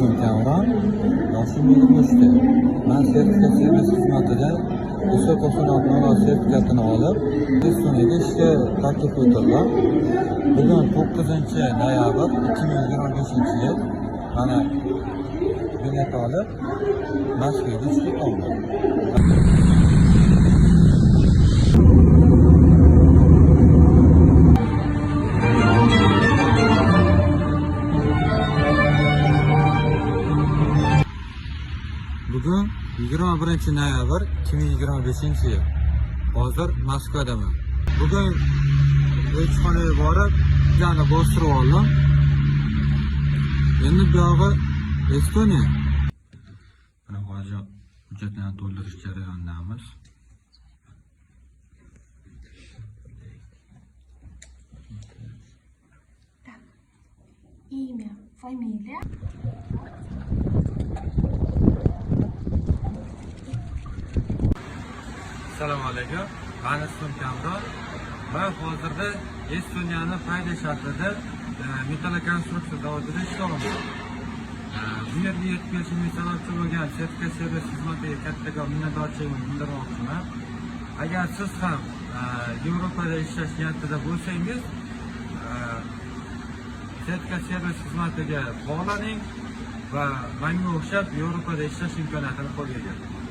Ismim Kamron, yoshim 23da. Man sertifikat servis xizmatida ISO 9600 sertifikatini olib, Estoniyaga ishga taklif etildim. Bugun 9 noyabr 2025-yil. Mana, bilet olib, Moskvaga uchib ketyapman. Bugun 21 noyabr 2025 yil. Hozir Moskvadaman. Bugun elchixonaga borib, vizani bostirib oldim. Endi buyog'i Estoniya. Mana, hozir hujjatlarni to'ldirish jarayonidamiz. Так. Имя, фамилия. Assalomu alaykum. Mani ismim Kamron. Man hozirda Estoniyani Payde shahrida metallokonstruksiya zavodida ishlayapman. Bu yerga yetib kelishimga sababchi bo'lgan sertifikat servis xizmatiga kattakon minnatdorchiligimni bildirmoqchiman. Agar siz ham Yevropada ishlash niyatida bo'lsangiz, sertifikat servis xizmatiga bog'laning va manga o'xshab Yevropada ishlash imkoniyatini qo'lga kiriting.